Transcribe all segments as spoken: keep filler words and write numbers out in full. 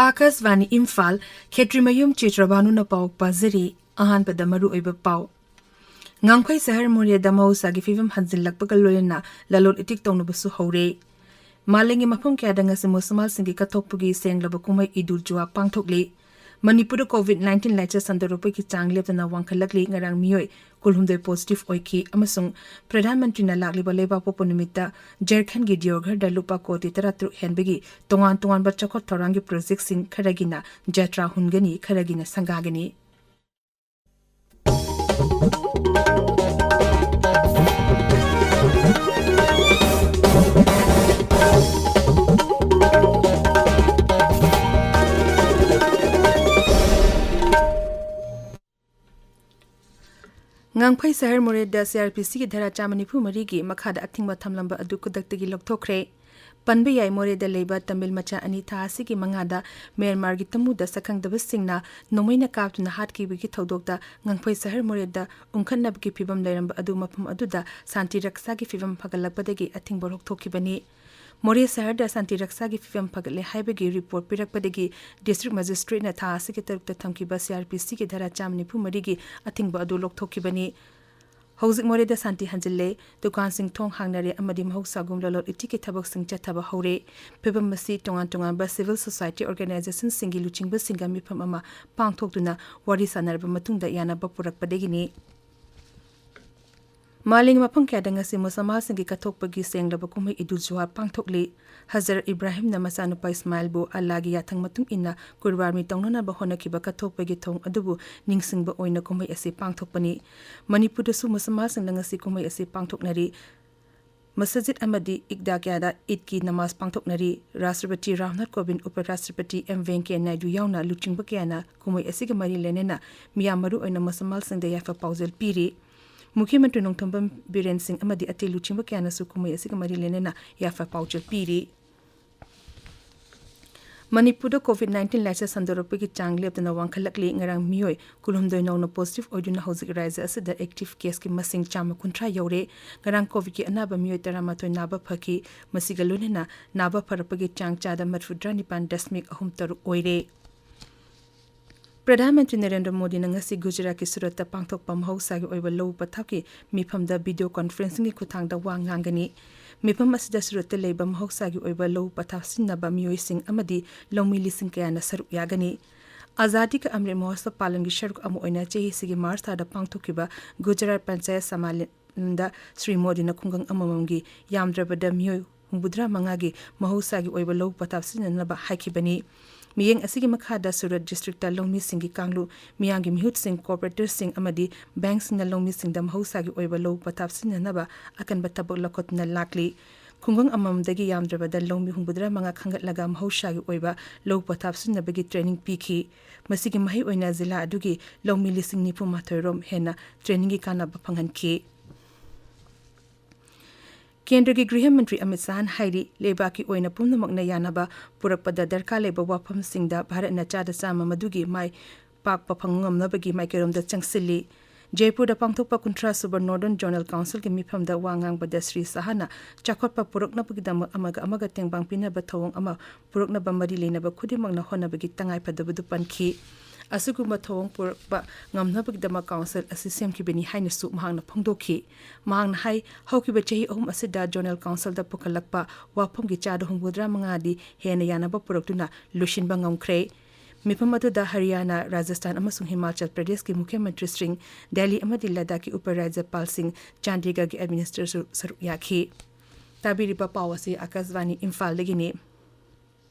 ꯑꯥꯀꯥꯁꯕꯥꯅꯤ ꯏꯝꯐꯥꯜ, ꯈꯦꯇ꯭ꯔꯤꯃꯌꯨꯝ ꯆꯤꯇ꯭ꯔꯕꯥꯅꯨꯅ ꯄꯥꯎ ꯄꯥꯖꯔꯤ꯫ ꯑꯍꯥꯟꯕꯗ ꯃꯔꯨꯑꯣꯏꯕ ꯄꯥꯎ꯫ ꯉꯥꯡꯈꯩ ꯁꯍꯔ ꯃꯣꯔꯦꯗ ꯃꯍꯧꯁꯥꯒꯤ ꯐꯤꯕꯝ ꯍꯟꯖꯤꯜꯂꯛꯄꯒ ꯂꯣꯏꯅꯅ ꯂꯂꯣꯟ ꯏꯇꯤꯛ ꯇꯧꯅꯕꯁꯨ ꯍꯧꯔꯦ꯫ ꯃꯥꯂꯦꯝꯒꯤ ꯃꯐꯝ ꯀꯌꯥꯗ ꯉꯁꯤ ꯃꯨꯁꯜꯃꯥꯟꯁꯤꯡꯒꯤ ꯀꯠꯊꯣꯛꯄꯒꯤ ꯁꯦꯡꯂꯕ ꯀꯨꯝꯍꯩ ꯏꯗꯨꯜ ꯖꯨꯍꯥ ꯄꯥꯡꯊꯣꯛꯂꯤ꯫ ꯃꯅꯤꯄꯨꯔꯗ ꯀꯣꯚꯤꯗ ꯅꯥꯏꯟꯇꯤꯟ ꯂꯥꯏꯆꯠ ꯁꯟꯗꯣꯔꯛꯄꯒꯤ ꯆꯥꯡ ꯂꯦꯞꯇꯅ ꯋꯥꯡꯈꯠꯂꯛꯂꯤ꯫ ꯉꯔꯥꯡ ꯃꯤꯑꯣꯏ ꯀꯨꯟꯍꯨꯝꯗꯣꯏ ꯄꯣꯖꯤꯇꯤꯚ ꯑꯣꯏꯈꯤ ꯑꯃꯁꯨꯡ ꯄ꯭ꯔꯙꯥꯟ ꯃꯟꯇ꯭ꯔꯤꯅ ꯂꯥꯛꯂꯤꯕ ꯂꯩꯕꯥꯛꯄꯣꯛꯄ ꯅꯨꯃꯤꯠꯇ ꯖꯔꯈꯟꯒꯤ ꯗꯤꯌꯣꯘꯔꯗ ꯂꯨꯄꯥ ꯀꯣꯇꯤ ꯇꯔꯥꯇꯔꯨꯛ ꯍꯦꯟꯕꯒꯤ ꯇꯣꯉꯥꯟ ꯇꯣꯉꯥꯟꯕ ꯆꯥꯎꯈꯠ ꯊꯧꯔꯥꯡꯒꯤ ꯄ꯭ꯔꯣꯖꯦꯛꯁꯤꯡ, ꯈꯔꯒꯤꯅ ꯖꯇ꯭ꯔꯥ ꯍꯨꯟꯒꯅꯤ, ꯈꯔꯒꯤꯅ ꯁꯪꯒꯥꯒꯅꯤ꯫ ꯉꯥꯡꯐꯩ ꯁꯍꯔ ꯃꯣꯔꯦꯗ ꯁꯤ ꯑꯥꯔ ꯄꯤ ꯁꯤꯒꯤ ꯙꯥꯔꯥ ꯆꯥꯝꯃ ꯅꯤꯐꯨ ꯃꯔꯤꯒꯤ ꯃꯈꯥꯗ ꯑꯊꯤꯡꯕ ꯊꯝꯂꯝꯕ ꯑꯗꯨ ꯈꯨꯗꯛꯇꯒꯤ ꯂꯧꯊꯣꯛꯈ꯭ꯔꯦ꯫ ꯄꯟꯕ ꯌꯥꯏ, ꯃꯣꯔꯦꯗ ꯂꯩꯕ ꯇꯥꯃꯤꯜ ꯃꯆꯥ ꯑꯅꯤ ꯊꯥ ꯑꯁꯤꯒꯤ ꯃꯉꯥꯗ ꯃ꯭ꯌꯥꯟꯃꯥꯔꯒꯤ ꯇꯃꯨꯗ ꯁꯛꯈꯪꯗꯕꯁꯤꯡꯅ ꯅꯣꯡꯃꯩꯅ ꯀꯥꯞꯇꯨꯅ ꯍꯥꯠꯈꯤꯕꯒꯤ ꯊꯧꯗꯣꯛꯇ ꯉꯥꯡꯐꯩ ꯁꯍꯔ ꯃꯣꯔꯦꯗ ꯎꯪꯈꯠꯅꯕꯒꯤ ꯐꯤꯕꯝ ꯂꯩꯔꯝꯕ ꯑꯗꯨ ꯃꯐꯝ ꯑꯗꯨꯗ ꯁꯥꯟꯇꯤ ꯔꯛꯁꯥꯒꯤ ꯐꯤꯕꯝ ꯐꯒꯠꯂꯛꯄꯗꯒꯤ ꯑꯊꯤꯡꯕ ꯂꯧꯊꯣꯛꯈꯤꯕꯅꯤ꯫ ꯃꯣꯔꯦ ꯁꯍꯔꯗ ꯁꯥꯟꯇꯤ ꯔꯛꯁꯥꯒꯤ ꯐꯤꯕꯝ ꯐꯒꯠꯂꯦ ꯍꯥꯏꯕꯒꯤ ꯔꯤꯄꯣꯔꯠ ꯄꯤꯔꯛꯄꯗꯒꯤ ꯗꯤꯁꯇ꯭ꯔꯤꯛ ꯃꯦꯖꯤꯁꯇ꯭ꯔꯦꯠꯅ ꯊꯥ ꯑꯁꯤꯒꯤ ꯇꯔꯨꯛꯇ ꯊꯝꯈꯤꯕ ꯁꯤ ꯑꯥꯔ ꯄꯤ ꯁꯤꯒꯤ ꯙꯥꯔꯥ ꯆꯥꯝꯃ ꯅꯤꯐꯨ ꯃꯔꯤꯒꯤ ꯑꯊꯤꯡꯕ ꯑꯗꯨ ꯂꯧꯊꯣꯛꯈꯤꯕꯅꯤ꯫ ꯍꯧꯖꯤꯛ ꯃꯣꯔꯦꯗ ꯁꯥꯟꯇꯤ ꯍꯟꯖꯤꯜꯂꯦ, ꯗꯨꯀꯥꯟꯁꯤꯡ ꯊꯣꯡ ꯍꯥꯡꯅꯔꯦ ꯑꯃꯗꯤ ꯃꯍꯧꯁꯥꯒꯨꯝ ꯂꯂꯣꯟ ꯏꯇꯤꯛꯀꯤ ꯊꯕꯛꯁꯤꯡ ꯆꯠꯊꯕ ꯍꯧꯔꯦ꯫ ꯐꯤꯕꯝ ꯑꯁꯤ ꯇꯣꯉꯥꯟ ꯇꯣꯉꯥꯟꯕ ꯁꯤꯚꯤꯜ ꯁꯣꯁꯥꯏꯇꯤ ꯑꯣꯔꯒꯅꯥꯏꯖꯦꯁꯟꯁꯤꯡꯒꯤ ꯂꯨꯆꯤꯡꯕꯁꯤꯡꯒ ꯃꯤꯐꯝ ꯑꯃ ꯄꯥꯡꯊꯣꯛꯇꯨꯅ ꯋꯥꯔꯤ ꯁꯥꯟꯅꯔꯕ ꯃꯇꯨꯡꯗ ꯌꯥꯅꯕ ꯄꯨꯔꯛꯄꯗꯒꯤꯅꯤ꯫ ꯃꯥꯂꯦꯝꯒꯤ ꯃꯐꯝ ꯀꯌꯥꯗ ꯉꯁꯤ ꯃꯨꯁꯜꯃꯥꯟꯁꯤꯡꯒꯤ ꯀꯠꯊꯣꯛꯄꯒꯤ ꯁꯦꯡꯂꯕ ꯀꯨꯝꯍꯩ ꯏꯗꯨꯜ ꯖꯨꯍꯥ ꯄꯥꯡꯊꯣꯛꯂꯤ꯫ ꯍꯖꯔꯠ ꯏꯕ꯭ꯔꯥꯍꯤꯝꯅ ꯃꯆꯥꯅꯨꯄꯥ ꯏꯁꯃꯥꯏꯜꯕꯨ ꯑꯜꯂꯥꯒꯤ ꯌꯥꯊꯪ ꯃꯇꯨꯡ ꯏꯟꯅ ꯀꯨꯔꯕꯥꯅꯤ ꯇꯧꯅꯅꯕ ꯍꯣꯠꯅꯈꯤꯕ ꯀꯠꯊꯣꯛꯄꯒꯤ ꯊꯧꯑꯣꯡ ꯑꯗꯨꯕꯨ ꯅꯤꯡꯁꯤꯡꯕ ꯑꯣꯏꯅ ꯀꯨꯝꯍꯩ ꯑꯁꯤ ꯄꯥꯡꯊꯣꯛꯄꯅꯤ꯫ ꯃꯅꯤꯄꯨꯔꯗꯁꯨ ꯃꯨꯁꯜꯃꯥꯟꯁꯤꯡꯅ ꯉꯁꯤ ꯀꯨꯝꯍꯩ ꯑꯁꯤ ꯄꯥꯡꯊꯣꯛꯅꯔꯤ꯫ ꯃꯁꯖꯤꯗ ꯑꯃꯗꯤ ꯏꯗꯒꯥ ꯀꯌꯥꯗ ꯏꯗꯀꯤ ꯅꯃꯥꯖ ꯄꯥꯡꯊꯣꯛꯅꯔꯤ꯫ ꯔꯥꯁꯇ꯭ꯔꯄꯇꯤ ꯔꯥꯝꯅꯥꯊ ꯀꯣꯕꯤꯟꯗ, ꯎꯄ ꯔꯥꯁꯇ꯭ꯔꯄꯇꯤ ꯑꯦꯝ ꯚꯦꯡꯀꯌꯥ ꯅꯥꯏꯗꯨ ꯌꯥꯎꯅ ꯂꯨꯆꯤꯡꯕ ꯀꯌꯥꯅ ꯀꯨꯝꯍꯩ ꯑꯁꯤꯒ ꯃꯔꯤ ꯂꯩꯅꯅ ꯃꯤꯌꯥꯝ, ꯃꯔꯨꯑꯣꯏꯅ ꯃꯨꯁꯜꯃꯥꯟꯁꯤꯡꯗ ꯌꯥꯏꯐ ꯄꯥꯎꯖꯦꯜ ꯄꯤꯔꯤ꯫ ꯃꯨꯈ꯭ꯌ ꯃꯟꯇ꯭ꯔꯤ ꯅꯣꯡꯊꯣꯝꯕꯝ ꯕꯤꯔꯦꯟ ꯁꯤꯡ ꯑꯃꯗꯤ ꯑꯇꯩ ꯂꯨꯆꯤꯡꯕ ꯀꯌꯥꯅꯁꯨ ꯀꯨꯝꯍꯩ ꯑꯁꯤꯒ ꯃꯔꯤ ꯂꯩꯅꯅ ꯌꯥꯏꯐ ꯄꯥꯎꯖꯦꯜ ꯄꯤꯔꯤ꯫ ꯃꯅꯤꯄꯨꯔꯗ COVID nineteen ꯂꯥꯏꯆꯠ ꯁꯟꯗꯣꯔꯛꯄꯒꯤ ꯆꯥꯡ ꯂꯦꯞꯇꯅ ꯋꯥꯡꯈꯠꯂꯛꯂꯤ꯫ ꯉꯔꯥꯡ ꯃꯤꯑꯣꯏ ꯀꯨꯟꯍꯨꯝꯗꯣꯏ ꯅꯧꯅ positive ꯑꯣꯏꯗꯨꯅ ꯍꯧꯖꯤꯛ ꯔꯥꯖ꯭ꯌ ꯑꯁꯤꯗ active caseꯀꯤ ꯃꯁꯤꯡ ꯆꯥꯝꯃ ꯀꯨꯟꯊ꯭ꯔꯥ ꯌꯧꯔꯦ꯫ ꯉꯔꯥꯡ COVIDꯀꯤ ꯑꯅꯥꯕ ꯃꯤꯑꯣꯏ ꯇꯔꯥꯃꯥꯊꯣꯏ ꯅꯥꯕ ꯐꯈꯤ꯫ ꯃꯁꯤꯒ ꯂꯣꯏꯅꯅ ꯅꯥꯕ ꯐꯔꯛꯄꯒꯤ ꯆꯥꯡ ꯆꯥꯗ ꯃꯔꯤꯐꯨꯇꯔꯥ ꯅꯤꯄꯥꯟ ꯗꯁꯃꯤꯛ ꯑꯍꯨꯝ ꯇꯔꯨꯛ ꯑꯣꯏꯔꯦ꯫ ꯄ꯭ꯔꯙꯥꯟ ꯃꯟꯇ꯭ꯔꯤ ꯅꯔꯦꯟꯗ꯭ꯔ ꯃꯣꯗꯤꯅ ꯉꯁꯤ ꯒꯨꯖꯔꯥꯠꯀꯤ ꯁꯨꯔꯠꯇ ꯄꯥꯡꯊꯣꯛꯄ ꯃꯍꯧꯁꯥꯒꯤ ꯑꯣꯏꯕ ꯂꯧ ꯄꯊꯥꯞꯀꯤ ꯃꯤꯐꯝꯗ video conferencingꯒꯤ ꯈꯨꯠꯊꯥꯡꯗ ꯋꯥ ꯉꯥꯡꯒꯅꯤ꯫ ꯃꯤꯐꯝ ꯑꯁꯤꯗ ꯁꯨꯔꯠꯇ ꯂꯩꯕ ꯃꯍꯧꯁꯥꯒꯤ ꯑꯣꯏꯕ ꯂꯧ ꯄꯊꯥꯞ ꯁꯤꯖꯤꯟꯅꯕ ꯃꯤꯑꯣꯏꯁꯤꯡ ꯑꯃꯗꯤ ꯂꯧꯃꯤ ꯂꯤꯁꯤꯡ ꯀꯌꯥꯅ ꯁꯔꯨꯛ ꯌꯥꯒꯅꯤ꯫ ꯑꯖꯥꯗꯤ ꯀꯥ ꯑꯃ꯭ꯔꯤꯠ ꯃꯍꯣꯠꯁꯕ ꯄꯥꯂꯟꯒꯤ ꯁꯔꯨꯛ ꯑꯃ ꯑꯣꯏꯅ ꯆꯍꯤꯁꯤꯒꯤ ꯃꯥꯔꯆ ꯊꯥꯗ ꯄꯥꯡꯊꯣꯛꯈꯤꯕ ꯒꯨꯖꯔꯥꯠ ꯄꯟꯆꯥꯌꯠ ꯁꯃꯥꯂꯟꯗ ꯁ꯭ꯔꯤ ꯃꯣꯗꯤꯅ ꯈꯨꯡꯒꯪ ꯑꯃꯃꯝꯒꯤ ꯌꯥꯝꯗ꯭ꯔꯕꯗ ꯃꯤꯑꯣꯏ ꯍꯨꯝꯐꯨꯇꯔꯥ ꯃꯉꯥꯒꯤ ꯃꯍꯧꯁꯥꯒꯤ ꯑꯣꯏꯕ ꯂꯧ ꯄꯊꯥꯞ ꯁꯤꯖꯤꯟꯅꯅꯕ ꯍꯥꯏꯈꯤꯕꯅꯤ꯫ ꯃꯤꯠꯌꯦꯡ ꯑꯁꯤꯒꯤ ꯃꯈꯥꯗ ꯁꯨꯔꯠ districtꯇ ꯂꯧꯃꯤꯁꯤꯡꯒꯤ ꯀꯥꯡꯂꯨꯞ, ꯃꯤꯌꯥꯝꯒꯤ ꯃꯤꯍꯨꯠꯁꯤꯡ, corporatorꯁꯤꯡ ꯑꯃꯗꯤ bankꯁꯤꯡꯅ ꯂꯧꯃꯤꯁꯤꯡꯗ ꯃꯍꯧꯁꯥꯒꯤ ꯑꯣꯏꯕ ꯂꯧ ꯄꯊꯥꯞ ꯁꯤꯖꯤꯟꯅꯅꯕ ꯑꯀꯟꯕ ꯊꯕꯛ ꯂꯧꯈꯠꯇꯨꯅ ꯂꯥꯛꯂꯤ꯫ ꯈꯨꯡꯒꯪ ꯑꯃꯃꯝꯗꯒꯤ ꯌꯥꯝꯗ꯭ꯔꯕꯗ ꯂꯧꯃꯤ ꯍꯨꯝꯐꯨꯇꯔꯥ ꯃꯉꯥ ꯈꯟꯒꯠꯂꯒ ꯃꯍꯧꯁꯥꯒꯤ ꯑꯣꯏꯕ ꯂꯧ ꯄꯊꯥꯞ ꯁꯤꯖꯤꯟꯅꯕꯒꯤ training ꯄꯤꯈꯤ꯫ ꯃꯁꯤꯒꯤ ꯃꯍꯩ ꯑꯣꯏꯅ ꯖꯤꯂꯥ ꯑꯗꯨꯒꯤ ꯂꯧꯃꯤ ꯂꯤꯁꯤꯡ ꯅꯤꯐꯨ ꯃꯥꯊꯣꯏ ꯔꯣꯝ ꯍꯦꯟꯅ trainingꯒꯤ ꯀꯥꯟꯅꯕ ꯐꯪꯍꯟꯈꯤ꯫ ꯀꯦꯟꯗ꯭ꯔꯒꯤ ꯒ꯭ꯔꯤꯍ ꯃꯟꯇ꯭ꯔꯤ ꯑꯃꯤꯠ ꯁꯥꯍꯅ ꯍꯥꯏꯔꯤ, ꯂꯩꯕꯥꯛꯀꯤ ꯑꯣꯏꯅ ꯄꯨꯝꯅꯃꯛꯅ ꯌꯥꯅꯕ ꯄꯨꯔꯛꯄꯗ ꯗꯔꯀꯥꯔ ꯂꯩꯕ ꯋꯥꯐꯝꯁꯤꯡꯗ ꯚꯥꯔꯠꯅ ꯆꯥꯗ ꯆꯥꯝꯃ ꯃꯗꯨꯒꯤ ꯃꯥꯏ ꯄꯥꯛꯄ ꯐꯪꯕ ꯉꯝꯅꯕꯒꯤ ꯃꯥꯏꯀꯩꯔꯣꯝꯗ ꯆꯪꯁꯤꯜꯂꯤ꯫ ꯖꯩꯄꯨꯔꯗ ꯄꯥꯡꯊꯣꯛꯄ ꯀꯨꯟꯊ꯭ꯔꯥ ꯁꯨꯕ Northern Zonal Councilꯒꯤ ꯃꯤꯐꯝꯗ ꯋꯥ ꯉꯥꯡꯕꯗ ꯁ꯭ꯔꯤ ꯁꯥꯍꯅ ꯆꯥꯎꯈꯠꯄ ꯄꯨꯔꯛꯅꯕꯒꯤꯗꯃꯛ ꯑꯃꯒ ꯑꯃꯒ ꯇꯦꯡꯕꯥꯡ ꯄꯤꯅꯕ ꯊꯧꯑꯣꯡ ꯑꯃ ꯄꯨꯔꯛꯅꯕ ꯃꯔꯤ ꯂꯩꯅꯕ ꯈꯨꯗꯤꯡꯃꯛꯅ ꯍꯣꯠꯅꯕꯒꯤ ꯇꯉꯥꯏꯐꯗꯕꯗꯨ ꯄꯟꯈꯤ꯫ ꯑꯁꯤꯒꯨꯝꯕ ꯊꯧꯑꯣꯡ ꯄꯨꯔꯛꯄ ꯉꯝꯅꯕꯒꯤꯗꯃꯛ council ꯑꯁꯤ ꯁꯦꯝꯈꯤꯕꯅꯤ ꯍꯥꯏꯅꯁꯨ ꯃꯍꯥꯛꯅ ꯐꯣꯡꯗꯣꯛꯈꯤ꯫ ꯃꯍꯥꯛꯅ ꯍꯥꯏ, ꯍꯧꯈꯤꯕ ꯆꯍꯤ ꯑꯍꯨꯝ ꯑꯁꯤꯗ Zonal Councilꯗ ꯄꯨꯈꯠꯂꯛꯄ ꯋꯥꯐꯝꯒꯤ ꯆꯥꯗ ꯍꯨꯝꯐꯨꯇꯔꯥ ꯃꯉꯥꯗꯤ ꯍꯦꯟꯅ ꯌꯥꯅꯕ ꯄꯨꯔꯛꯇꯨꯅ ꯂꯣꯏꯁꯤꯟꯕ ꯉꯝꯈ꯭ꯔꯦ꯫ ꯃꯤꯐꯝ ꯑꯗꯨꯗ ꯍꯔꯤꯌꯥꯅꯥ, ꯔꯥꯖꯁꯊꯥꯟ ꯑꯃꯁꯨꯡ ꯍꯤꯃꯥꯆꯜ ꯄ꯭ꯔꯗꯦꯁꯀꯤ ꯃꯨꯈ꯭ꯌ ꯃꯟꯇ꯭ꯔꯤꯁꯤꯡ, ꯗꯦꯜꯂꯤ ꯑꯃꯗꯤ ꯂꯗꯥꯈꯀꯤ ꯎꯄ ꯔꯥꯖ꯭ꯌꯄꯥꯜꯁꯤꯡ, ꯆꯥꯟꯗꯤꯒꯔꯒꯤ administratorꯁꯨ ꯁꯔꯨꯛ ꯌꯥꯈꯤ꯫ ꯇꯥꯕꯤꯔꯤꯕ ꯄꯥꯎ ꯑꯁꯤ ꯑꯀꯥꯁꯕꯥꯅꯤ ꯏꯝꯐꯥꯜꯗꯒꯤꯅꯤ꯫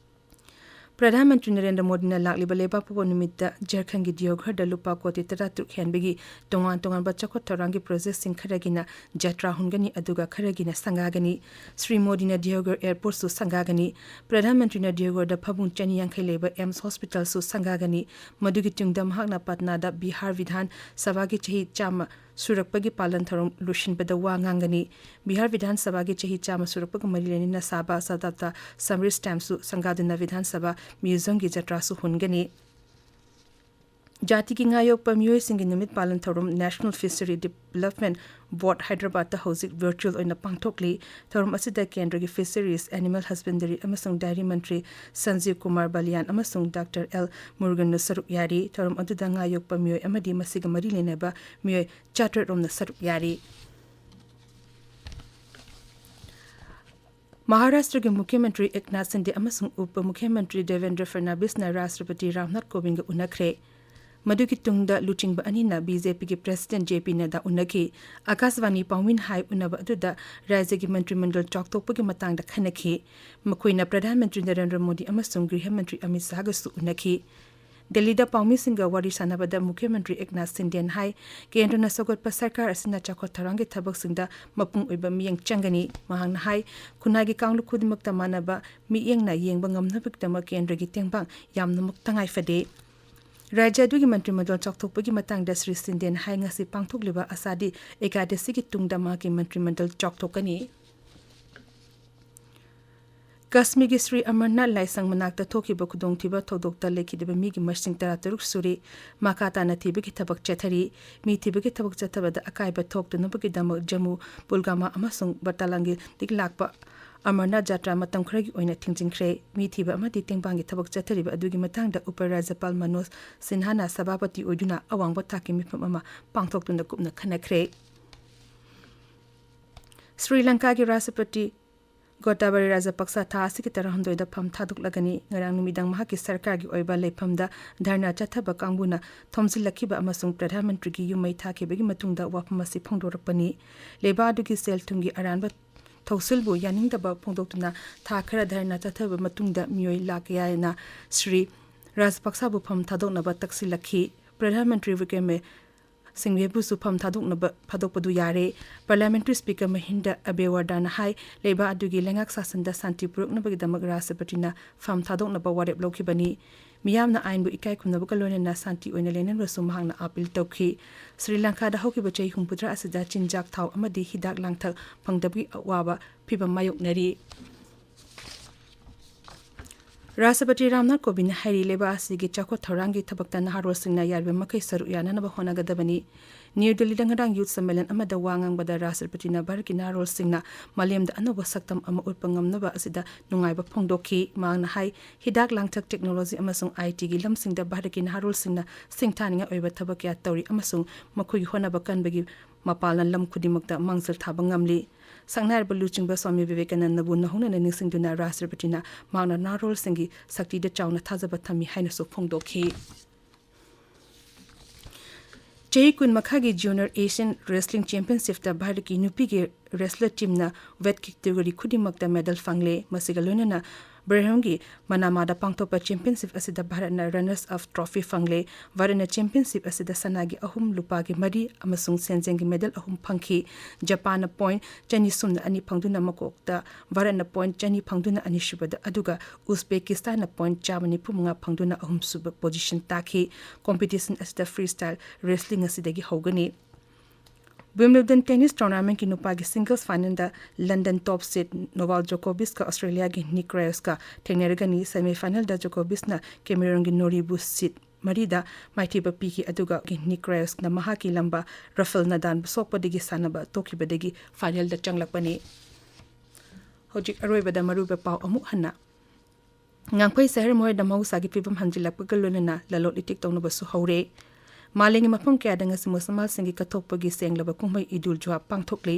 ꯄ꯭ꯔꯙꯥꯟ ꯃꯟꯇ꯭ꯔꯤ ꯅꯔꯦꯟꯗ꯭ꯔ ꯃꯣꯗꯤꯅ ꯂꯥꯛꯂꯤꯕ ꯂꯩꯕꯥꯛꯄꯣꯛꯄ ꯅꯨꯃꯤꯠꯇ ꯖꯔꯈꯟꯒꯤ ꯗꯤꯌꯣꯘꯔꯗ ꯂꯨꯄꯥ ꯀꯣꯇꯤ ꯇꯔꯥꯇꯔꯨꯛ ꯍꯦꯟꯕꯒꯤ ꯇꯣꯉꯥꯟ ꯇꯣꯉꯥꯟꯕ ꯆꯥꯎꯈꯠ ꯊꯧꯔꯥꯡꯒꯤ projectꯁꯤꯡ ꯈꯔꯒꯤꯅ ꯖꯇ꯭ꯔꯥ ꯍꯨꯟꯒꯅꯤ, ꯑꯗꯨꯒ ꯈꯔꯒꯤꯅ ꯁꯪꯒꯥꯒꯅꯤ꯫ ꯁ꯭ꯔꯤ ꯃꯣꯗꯤꯅ ꯗꯤꯌꯣꯘꯔ airportꯁꯨ ꯁꯪꯒꯥꯒꯅꯤ꯫ ꯄ꯭ꯔꯙꯥꯟ ꯃꯟꯇ꯭ꯔꯤꯅ ꯗꯤꯌꯣꯘꯔꯗ ꯐꯃꯨꯡ ꯆꯅꯤ ꯌꯥꯡꯈꯩ ꯂꯩꯕ AIIMS hospitalꯁꯨ ꯁꯪꯒꯥꯒꯅꯤ꯫ ꯃꯗꯨꯒꯤ ꯇꯨꯡꯗ ꯃꯍꯥꯛꯅ ꯄꯠꯅꯥꯗ ꯕꯤꯍꯥꯔ ꯕꯤꯙꯥꯟ ꯁꯚꯥꯒꯤ ꯆꯍꯤ ꯆꯥꯝꯃ ꯁꯨꯔꯛꯄꯒꯤ ꯄꯥꯂꯟ ꯊꯧꯔꯝ ꯂꯣꯏꯁꯤꯟꯕꯗ ꯋꯥ ꯉꯥꯡꯒꯅꯤ꯫ ꯕꯤꯍꯥꯔ ꯕꯤꯙꯥꯟ ꯁꯚꯥꯒꯤ ꯆꯍꯤ ꯆꯥꯝꯃ ꯁꯨꯔꯛꯄꯒ ꯃꯔꯤ ꯂꯩꯅꯅ ꯁꯥꯕ ꯁꯇꯥꯕꯗ ꯁꯃꯔꯤ ꯁ꯭ꯇꯥꯝꯁꯨ ꯁꯪꯒꯥꯗꯨꯅ ꯕꯤꯙꯥꯟ ꯁꯚꯥ ꯃ꯭ꯌꯨꯖꯤꯌꯝꯒꯤ ꯖꯇ꯭ꯔꯥꯁꯨ ꯍꯨꯟꯒꯅꯤ꯫ ꯖꯥꯇꯤꯒꯤ ꯉꯥ ꯌꯣꯛꯄ ꯃꯤꯑꯣꯏꯁꯤꯡꯒꯤ ꯅꯨꯃꯤꯠ ꯄꯥꯂꯟ ꯊꯧꯔꯝ National Fishery Development Board ꯍꯥꯏꯗ꯭ꯔꯕꯥꯗꯇ ꯍꯧꯖꯤꯛ ꯚꯔꯆꯨꯑꯦꯜ ꯑꯣꯏꯅ ꯄꯥꯡꯊꯣꯛꯂꯤ꯫ ꯊꯧꯔꯝ ꯑꯁꯤꯗ ꯀꯦꯟꯗ꯭ꯔꯒꯤ ꯐꯤꯁꯔꯤꯁ, ꯑꯦꯅꯤꯃꯦꯜ ꯍꯁꯕꯦꯟꯗꯔꯤ ꯑꯃꯁꯨꯡ ꯗꯥꯏꯔꯤ ꯃꯟꯇ꯭ꯔꯤ ꯁꯟꯖꯤꯕ ꯀꯨꯃꯥꯔ ꯕꯥꯂꯤꯌꯥꯟ ꯑꯃꯁꯨꯡ ꯗꯥꯛꯇꯔ ꯑꯦꯜ ꯃꯨꯔꯒꯟꯅ ꯁꯔꯨꯛ ꯌꯥꯔꯤ꯫ ꯊꯧꯔꯝ ꯑꯗꯨꯗ ꯉꯥ ꯌꯣꯛꯄ ꯃꯤꯑꯣꯏ ꯑꯃꯗꯤ ꯃꯁꯤꯒ ꯃꯔꯤ ꯂꯩꯅꯕ ꯃꯤꯑꯣꯏ ꯆꯥꯇ꯭ꯔꯦꯠ ꯔꯣꯝꯅ ꯁꯔꯨꯛ ꯌꯥꯔꯤ꯫ ꯃꯍꯥꯔꯥꯁꯇ꯭ꯔꯒꯤ ꯃꯨꯈ꯭ꯌ ꯃꯟꯇ꯭ꯔꯤ ꯑꯦꯛꯅꯥꯊ ꯁꯤꯟꯗꯦ ꯑꯃꯁꯨꯡ ꯎꯄ ꯃꯨꯈ꯭ꯌ ꯃꯟꯇ꯭ꯔꯤ ꯗꯦꯕꯦꯟꯗ꯭ꯔ ꯐꯗꯅꯕꯤꯁꯅ ꯔꯥꯁꯇ꯭ꯔꯄꯇꯤ ꯔꯥꯝꯅꯥꯊ ꯀꯣꯕꯤꯟꯒ ꯎꯅꯈ꯭ꯔꯦ꯫ ꯃꯗꯨꯒꯤ ꯇꯨꯡꯗ ꯂꯨꯆꯤꯡꯕ ꯑꯅꯤꯅ ꯕꯤ ꯖꯦ ꯄꯤꯒꯤ ꯄ꯭ꯔꯦꯁꯤꯗꯦꯟꯠ ꯖꯦ ꯄꯤ ꯅꯗꯥ ꯎꯅꯈꯤ꯫ ꯑꯀꯥꯁꯕꯥꯅꯤ ꯄꯥꯎꯃꯤꯅ ꯍꯥꯏ ꯎꯅꯕ ꯑꯗꯨꯗ ꯔꯥꯖ꯭ꯌꯒꯤ ꯃꯟꯇ꯭ꯔꯤꯃꯟꯗꯜ ꯆꯥꯎꯊꯣꯛꯄꯒꯤ ꯃꯇꯥꯡꯗ ꯈꯟꯅꯈꯤ꯫ ꯃꯈꯣꯏꯅ ꯄ꯭ꯔꯙꯥꯟ ꯃꯟꯇ꯭ꯔꯤ ꯅꯔꯦꯟꯗ꯭ꯔ ꯃꯣꯗꯤ ꯑꯃꯁꯨꯡ ꯒ꯭ꯔꯤꯍ ꯃꯟꯇ꯭ꯔꯤ ꯑꯃꯤꯠ ꯁꯥꯍꯒꯁꯨ ꯎꯅꯈꯤ꯫ ꯗꯦꯜꯂꯤꯗ ꯄꯥꯎꯃꯤꯁꯤꯡꯒ ꯋꯥꯔꯤ ꯁꯥꯟꯅꯕꯗ ꯃꯨꯈ꯭ꯌ ꯃꯟꯇ꯭ꯔꯤ ꯑꯦꯛꯅꯥꯊ ꯁꯤꯟꯗꯦꯅ ꯍꯥꯏ, ꯀꯦꯟꯗ꯭ꯔꯅ ꯁꯧꯒꯠꯄ ꯁꯔꯀꯥꯔ ꯑꯁꯤꯅ ꯆꯥꯎꯈꯠ ꯊꯧꯔꯥꯡꯒꯤ ꯊꯕꯛꯁꯤꯡꯗ ꯃꯄꯨꯡ ꯑꯣꯏꯕ ꯃꯤꯠꯌꯦꯡ ꯆꯪꯒꯅꯤ꯫ ꯃꯍꯥꯛꯅ ꯍꯥꯏ, ꯈꯨꯟꯅꯥꯏꯒꯤ ꯀꯥꯡꯂꯨꯞ ꯈꯨꯗꯤꯡꯃꯛꯇ ꯃꯥꯟꯅꯕ ꯃꯤꯠꯌꯦꯡꯅ ꯌꯦꯡꯕ ꯉꯝꯅꯕꯒꯤꯗꯃꯛ ꯀꯦꯟꯗ꯭ꯔꯒꯤ ꯇꯦꯡꯕꯥꯡ ꯌꯥꯝꯅꯃꯛ ꯇꯉꯥꯏ ꯐꯗꯦ꯫ ꯔꯥꯖ꯭ꯌ ꯑꯗꯨꯒꯤ ꯃꯟꯇ꯭ꯔꯤꯃꯟꯗꯜ ꯆꯥꯎꯊꯣꯛꯄꯒꯤ ꯃꯇꯥꯡꯗ ꯁ꯭ꯔꯤ ꯁꯤꯟꯗꯦꯅ ꯍꯥꯏ, ꯉꯁꯤ ꯄꯥꯡꯊꯣꯛꯂꯤꯕ ꯑꯁꯥꯗꯤ ꯑꯦꯀꯥꯗꯁꯤꯒꯤ ꯇꯨꯡꯗ ꯃꯍꯥꯛꯀꯤ ꯃꯟꯇ꯭ꯔꯤꯃꯟꯗꯜ ꯆꯥꯎꯊꯣꯛꯀꯅꯤ꯫ ꯀꯥꯁꯃꯤꯔꯒꯤ ꯁ꯭ꯔꯤ ꯑꯃꯔꯅꯥꯊ ꯂꯥꯏꯁꯪ ꯃꯅꯥꯛꯇ ꯊꯣꯛꯈꯤꯕ ꯈꯨꯗꯣꯡꯊꯤꯕ ꯊꯧꯗꯣꯛꯇ ꯂꯩꯈꯤꯗꯕ ꯃꯤꯒꯤ ꯃꯁꯤꯡ ꯇꯔꯥꯇꯔꯨꯛ ꯁꯨꯔꯤ꯫ ꯃꯈꯥ ꯇꯥꯅ ꯊꯤꯕꯒꯤ ꯊꯕꯛ ꯆꯠꯊꯔꯤ꯫ ꯃꯤ ꯊꯤꯕꯒꯤ ꯊꯕꯛ ꯆꯠꯊꯕꯗ ꯑꯀꯥꯏꯕ ꯊꯣꯛꯇꯅꯕꯒꯤꯗꯃꯛ ꯖꯝꯃꯨ, ꯄꯨꯜꯒꯥꯃꯥ ꯑꯃꯁꯨꯡ ꯕꯇꯥꯂꯥꯡꯒꯤꯗꯒꯤ ꯂꯥꯛꯄ ꯑꯃꯔꯅꯥꯊ ꯖꯥꯇ꯭ꯔꯥ ꯃꯇꯝ ꯈꯔꯒꯤ ꯑꯣꯏꯅ ꯊꯤꯡꯖꯤꯟꯈ꯭ꯔꯦ꯫ ꯃꯤ ꯊꯤꯕ ꯑꯃꯗꯤ ꯇꯦꯡꯕꯥꯡꯒꯤ ꯊꯕꯛ ꯆꯠꯊꯔꯤꯕ ꯑꯗꯨꯒꯤ ꯃꯇꯥꯡꯗ ꯎꯄ ꯔꯥꯖ꯭ꯌꯄꯥꯜ ꯃꯅꯣꯖ ꯁꯤꯟꯍꯥꯅ ꯁꯚꯥꯄꯇꯤ ꯑꯣꯏꯗꯨꯅ ꯑꯋꯥꯡꯕ ꯊꯥꯛꯀꯤ ꯃꯤꯐꯝ ꯑꯃ ꯄꯥꯡꯊꯣꯛꯇꯨꯅ ꯀꯨꯞꯅ ꯈꯟꯅꯈ꯭ꯔꯦ꯫ ꯁ꯭ꯔꯤ ꯂꯪꯀꯥꯒꯤ ꯔꯥꯁꯇ꯭ꯔꯄꯇꯤ ꯒꯣꯇꯥꯕꯥꯌ ꯔꯥꯖꯄꯛꯁ ꯊꯥ ꯑꯁꯤꯒꯤ ꯇꯔꯥꯍꯨꯝꯗꯣꯏꯗ ꯐꯝ ꯊꯥꯗꯣꯛꯂꯒꯅꯤ꯫ ꯉꯔꯥꯡ ꯅꯨꯃꯤꯗꯥꯡ ꯃꯍꯥꯛꯀꯤ ꯁꯔꯀꯥꯔꯒꯤ ꯑꯣꯏꯕ ꯂꯩꯐꯝꯗ ꯙꯔꯅꯥ ꯆꯠꯊꯕ ꯀꯥꯡꯕꯨꯅ ꯊꯣꯝꯖꯤꯜꯂꯛꯈꯤꯕ ꯑꯃꯁꯨꯡ ꯄ꯭ꯔꯙꯥꯟ ꯃꯟꯇ꯭ꯔꯤꯒꯤ ꯌꯨꯝ ꯃꯩ ꯊꯥꯈꯤꯕꯒꯤ ꯃꯇꯨꯡꯗ ꯋꯥꯐꯝ ꯑꯁꯤ ꯐꯣꯡꯗꯣꯔꯛꯄꯅꯤ꯫ ꯂꯩꯕꯥꯛ ꯑꯗꯨꯒꯤ ꯁꯦꯜ ꯊꯨꯝꯒꯤ ꯑꯔꯥꯟꯕ ꯊꯧꯁꯤꯜꯕꯨ ꯌꯥꯅꯤꯡꯗꯕ ꯐꯣꯡꯗꯣꯛꯇꯨꯅ ꯊꯥ ꯈꯔ ꯙꯔꯅꯥ ꯆꯠꯊꯕ ꯃꯇꯨꯡꯗ ꯃꯤꯑꯣꯏ ꯂꯥꯈ ꯀꯌꯥꯅ ꯁ꯭ꯔꯤ ꯔꯥꯖꯄꯛꯁꯕꯨ ꯐꯝ ꯊꯥꯗꯣꯛꯅꯕ ꯇꯛꯁꯤꯜꯂꯛꯈꯤ꯫ ꯄ꯭ꯔꯙꯥꯟ ꯃꯟꯇ꯭ꯔꯤ ꯋꯤꯀ꯭ꯔꯃꯦ ꯁꯤꯡꯒꯦꯕꯨꯁꯨ ꯐꯝ ꯊꯥꯗꯣꯛꯅꯕ ꯊꯥꯗꯣꯛꯄꯗꯨ ꯌꯥꯔꯦ꯫ ꯄꯥꯔꯂꯤꯌꯥꯃꯦꯟꯇꯔꯤ ꯁ꯭ꯄꯤꯀꯔ ꯃꯍꯤꯟꯗ ꯑꯕꯦꯋꯥꯔꯗꯥꯅ ꯍꯥꯏ, ꯂꯩꯕꯥꯛ ꯑꯗꯨꯒꯤ ꯂꯩꯉꯥꯛ ꯁꯥꯁꯟꯗ ꯁꯥꯟꯇꯤ ꯄꯨꯔꯛꯅꯕꯒꯤꯗꯃꯛ ꯔꯥꯁꯇ꯭ꯔꯄꯇꯤꯅ ꯐꯝ ꯊꯥꯗꯣꯛꯅꯕ ꯋꯥꯔꯦꯞ ꯂꯧꯈꯤꯕꯅꯤ꯫ ꯃꯤꯌꯥꯝꯅ ꯑꯥꯏꯟꯕꯨ ꯏꯀꯥꯏ ꯈꯨꯝꯅꯕꯒ ꯂꯣꯏꯅꯅ ꯁꯥꯟꯇꯤ ꯑꯣꯏꯅ ꯂꯩꯅꯅꯕꯁꯨ ꯃꯍꯥꯛꯅ ꯑꯥꯄꯤꯜ ꯇꯧꯈꯤ꯫ ꯁ꯭ꯔꯤ ꯂꯪꯀꯥꯗ ꯍꯧꯈꯤꯕ ꯆꯍꯤ ꯍꯨꯝꯐꯨꯇꯔꯥ ꯑꯁꯤꯗ ꯆꯤꯟꯖꯥꯛ, ꯊꯥꯎ ꯑꯃꯗꯤ ꯍꯤꯗꯥꯛ ꯂꯥꯡꯊꯛ ꯐꯪꯗꯕꯒꯤ ꯑꯋꯥꯕ ꯐꯤꯚꯝ ꯃꯥꯌꯣꯛꯅꯔꯤ꯫ ꯔꯥꯁꯇ꯭ꯔꯄꯇꯤ ꯔꯥꯝꯅꯥꯊ ꯀꯣꯕꯤꯟꯗꯅ ꯍꯥꯏꯔꯤ, ꯂꯩꯕꯥꯛ ꯑꯁꯤꯒꯤ ꯆꯥꯎꯈꯠ ꯊꯧꯔꯥꯡꯒꯤ ꯊꯕꯛꯇ ꯅꯍꯥꯔꯣꯜꯁꯤꯡꯅ ꯌꯥꯔꯤꯕ ꯃꯈꯩ ꯁꯔꯨꯛ ꯌꯥꯅꯅꯕ ꯍꯣꯠꯅꯒꯗꯕꯅꯤ꯫ ꯅ꯭ꯌꯨ ꯗꯤꯜꯂꯤꯗ ꯉꯔꯥꯡ ꯌꯨꯊ ꯁꯝꯃꯦꯂꯟ ꯑꯃꯗ ꯋꯥ ꯉꯥꯡꯕꯗ ꯔꯥꯁꯇ꯭ꯔꯄꯇꯤꯅ ꯚꯥꯔꯠꯀꯤ ꯅꯍꯥꯔꯣꯜꯁꯤꯡꯅ ꯃꯥꯂꯦꯝꯗ ꯑꯅꯧꯕ ꯁꯛꯇꯝ ꯑꯃ ꯎꯠꯄ ꯉꯝꯅꯕ ꯑꯁꯤꯗ ꯅꯨꯡꯉꯥꯏꯕ ꯐꯣꯡꯗꯣꯛꯈꯤ꯫ ꯃꯍꯥꯛꯅ ꯍꯥꯏ, ꯍꯤꯗꯥꯛ ꯂꯥꯡꯊꯛ, ꯇꯦꯛꯅꯣꯂꯣꯖꯤ ꯑꯃꯁꯨꯡ ꯑꯥꯏ ꯇꯤꯒꯤ ꯂꯝꯁꯤꯡꯗ ꯚꯥꯔꯠꯀꯤ ꯅꯍꯥꯔꯣꯜꯁꯤꯡꯅ ꯁꯤꯡꯊꯥꯅꯤꯡꯉꯥꯏ ꯑꯣꯏꯕ ꯊꯕꯛ ꯀꯌꯥ ꯇꯧꯔꯤ ꯑꯃꯁꯨꯡ ꯃꯈꯣꯏꯒꯤ ꯍꯣꯠꯅꯕ ꯀꯟꯕꯒꯤ ꯃꯄꯥꯜꯅ ꯂꯝ ꯈꯨꯗꯤꯡꯃꯛꯇ ꯃꯥꯡꯖꯤꯜ ꯊꯥꯕ ꯉꯝꯂꯤ꯫ ꯁꯛꯅꯥꯏꯔꯕ ꯂꯨꯆꯤꯡꯕ ꯁ꯭ꯋꯥꯃꯤ ꯕꯤꯕꯦꯀꯥꯅꯟꯗꯕꯨ ꯅꯧꯍꯧꯅꯅ ꯅꯤꯡꯁꯤꯡꯗꯨꯅ ꯔꯥꯁꯇ꯭ꯔꯄꯇꯤꯅ ꯃꯍꯥꯛꯅ ꯅꯍꯥꯔꯣꯜꯁꯤꯡꯒꯤ ꯁꯛꯇꯤꯗ ꯆꯥꯎꯅ ꯊꯥꯖꯕ ꯊꯝꯃꯤ ꯍꯥꯏꯅꯁꯨ ꯐꯣꯡꯗꯣꯛꯈꯤ꯫ ꯆꯍꯤ ꯀꯨꯟ ꯃꯈꯥꯒꯤ ꯖꯨꯅꯤꯌꯔ ꯑꯦꯁꯤꯌꯥꯟ ꯔꯦꯁꯂꯤꯡ ꯆꯦꯝꯄꯤꯌꯟꯁꯤꯞꯇ ꯚꯥꯔꯠꯀꯤ ꯅꯨꯄꯤꯒꯤ ꯔꯦꯁꯂꯔ ꯇꯤꯝꯅ ꯋꯦꯠ ꯀꯦꯇꯦꯒꯣꯔꯤ ꯈꯨꯗꯤꯡꯃꯛꯇ ꯃꯦꯗꯜ ꯐꯪꯂꯦ꯫ ꯃꯁꯤꯒ ꯂꯣꯏꯅꯅ ꯕ꯭ꯔꯦꯍꯝꯒꯤ ꯃꯅꯥꯃꯥꯗ ꯄꯥꯡꯊꯣꯛꯄ ꯆꯦꯝꯄꯤꯌꯟꯁꯤꯞ ꯑꯁꯤꯗ ꯚꯥꯔꯠꯅ ꯔꯅꯔꯁ ꯑꯞ ꯇ꯭ꯔꯣꯐꯤ ꯐꯪꯂꯦ꯫ ꯚꯥꯔꯠꯅ ꯆꯦꯝꯄꯤꯌꯟꯁꯤꯞ ꯑꯁꯤꯗ ꯁꯅꯥꯒꯤ ꯑꯍꯨꯝ, ꯂꯨꯄꯥꯒꯤ ꯃꯔꯤ ꯑꯃꯁꯨꯡ ꯁꯦꯟꯖꯦꯡꯒꯤ ꯃꯦꯗꯜ ꯑꯍꯨꯝ ꯐꯪꯈꯤ꯫ ꯖꯄꯥꯟꯅ ꯄꯣꯏꯟꯠ ꯆꯅꯤ ꯁꯨꯞꯅ ꯑꯅꯤ ꯐꯪꯗꯨꯅ ꯃꯀꯣꯛꯇ, ꯚꯥꯔꯠꯅ ꯄꯣꯏꯟꯠ ꯆꯅꯤ ꯐꯪꯗꯨꯅ ꯑꯅꯤꯁꯨꯕꯗ, ꯑꯗꯨꯒ ꯎꯖꯕꯦꯀꯤꯁꯇꯥꯟꯅ ꯄꯣꯏꯟꯠ ꯆꯥꯝꯃ ꯅꯤꯐꯨ ꯃꯉꯥ ꯐꯪꯗꯨꯅ ꯑꯍꯨꯝꯁꯨꯕ ꯄꯣꯖꯤꯁꯟ ꯇꯥꯈꯤ꯫ ꯀꯣꯝꯄꯤꯇꯤꯁꯟ ꯑꯁꯤꯗ ꯐ꯭ꯔꯤ ꯁ꯭ꯇꯥꯏꯜ ꯔꯦꯁꯂꯤꯡ ꯑꯁꯤꯗꯒꯤ ꯍꯧꯒꯅꯤ꯫ ꯋꯤꯝꯕꯜꯗꯟ ꯇꯦꯅꯤꯁ ꯇꯣꯔꯅꯥꯃꯦꯟꯠꯀꯤ ꯅꯨꯄꯥꯒꯤ ꯁꯤꯡꯒꯜꯁ ꯐꯥꯏꯅꯦꯜꯗ ꯂꯟꯗꯟ ꯇꯣꯞ ꯁꯤꯗ ꯅꯣꯚꯥꯛ ꯖꯣꯀꯣꯚꯤꯆꯀ ꯑꯣꯁꯇ꯭ꯔꯦꯂꯤꯌꯥꯒꯤ ꯅꯤꯛ ꯀ꯭ꯔꯥꯏꯑꯣꯁꯀ ꯊꯦꯡꯅꯔꯒꯅꯤ꯫ ꯁꯦꯃꯤ ꯐꯥꯏꯅꯦꯜꯗ ꯖꯣꯀꯣꯚꯤꯆꯅ ꯀꯦꯃꯦꯔꯨꯟꯒꯤ ꯅꯣꯔꯤꯕꯨ ꯁꯤꯗ ꯃꯔꯤꯗ ꯃꯥꯏꯊꯤꯕ ꯄꯤꯈꯤ, ꯑꯗꯨꯒ ꯅꯤꯛ ꯀ꯭ꯔꯥꯏꯑꯣꯁꯅ ꯃꯍꯥꯛꯀꯤ ꯂꯝꯕꯥ ꯔꯐꯦꯜ ꯅꯗꯥꯜ ꯁꯣꯛꯄꯗꯒꯤ ꯁꯥꯟꯅꯕ ꯇꯣꯛꯈꯤꯕꯗꯒꯤ ꯐꯥꯏꯅꯦꯜꯗ ꯆꯪꯂꯛꯄꯅꯤ꯫ ꯍꯧꯖꯤꯛ ꯑꯔꯣꯏꯕꯗ ꯃꯔꯨꯑꯣꯏꯕ ꯄꯥꯎ ꯑꯃꯨꯛ ꯍꯟꯅ꯫ ꯉꯥꯡꯐꯩ ꯁꯍꯔ ꯃꯣꯔꯦꯗ ꯃꯍꯧꯁꯥꯒꯤ ꯐꯤꯕꯝ ꯍꯟꯖꯤꯜꯂꯛꯄꯒ ꯂꯣꯏꯅꯅ ꯂꯂꯣꯟ ꯏꯇꯤꯛ ꯇꯧꯅꯕꯁꯨ ꯍꯧꯔꯦ꯫ ꯃꯥꯂꯦꯝꯒꯤ ꯃꯐꯝ ꯀꯌꯥꯗ ꯉꯁꯤ ꯃꯨꯁꯜꯃꯥꯟꯁꯤꯡꯒꯤ ꯀꯠꯊꯣꯛꯄꯒꯤ ꯁꯦꯡꯂꯕ ꯀꯨꯝꯍꯩ ꯏꯗꯨꯜ ꯖꯨꯍꯥ ꯄꯥꯡꯊꯣꯛꯂꯤ꯫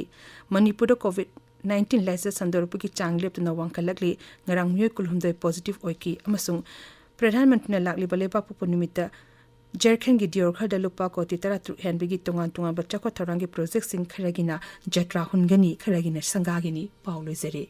ꯃꯅꯤꯄꯨꯔꯗ ꯀꯣꯚꯤꯗ ꯅꯥꯏꯟꯇꯤꯟ ꯂꯥꯏꯆꯠ ꯁꯟꯗꯣꯔꯛꯄꯒꯤ ꯆꯥꯡ ꯂꯦꯞꯇꯅ ꯋꯥꯡꯈꯠꯂꯛꯂꯤ꯫ ꯉꯔꯥꯡ ꯃꯤꯑꯣꯏ ꯀꯨꯟꯍꯨꯝꯗꯣꯏ ꯄꯣꯖꯤꯇꯤꯚ ꯑꯣꯏꯈꯤ ꯑꯃꯁꯨꯡ ꯄ꯭ꯔꯙꯥꯟ ꯃꯟꯇ꯭ꯔꯤꯅ ꯂꯥꯛꯂꯤꯕ ꯂꯩꯕꯥꯛꯄꯣꯛꯄ ꯅꯨꯃꯤꯠꯇ ꯖꯔꯈꯟꯒꯤ ꯗꯤꯑꯣꯔ ꯈꯔꯗ ꯂꯨꯄꯥ ꯀꯣꯇꯤ ꯇꯔꯥꯇꯔꯨꯛ ꯍꯦꯟꯕꯒꯤ ꯇꯣꯉꯥꯟ ꯇꯣꯉꯥꯟꯕ ꯆꯥꯎꯈꯠ ꯊꯧꯔꯥꯡꯒꯤ ꯄ꯭ꯔꯣꯖꯦꯛꯁꯤꯡ, ꯈꯔꯒꯤꯅ ꯖꯇ꯭ꯔꯥ ꯍꯨꯟꯒꯅꯤ, ꯈꯔꯒꯤꯅ ꯁꯪꯒꯥꯒꯅꯤ꯫ ꯄꯥꯎ ꯂꯣꯏꯖꯔꯦ꯫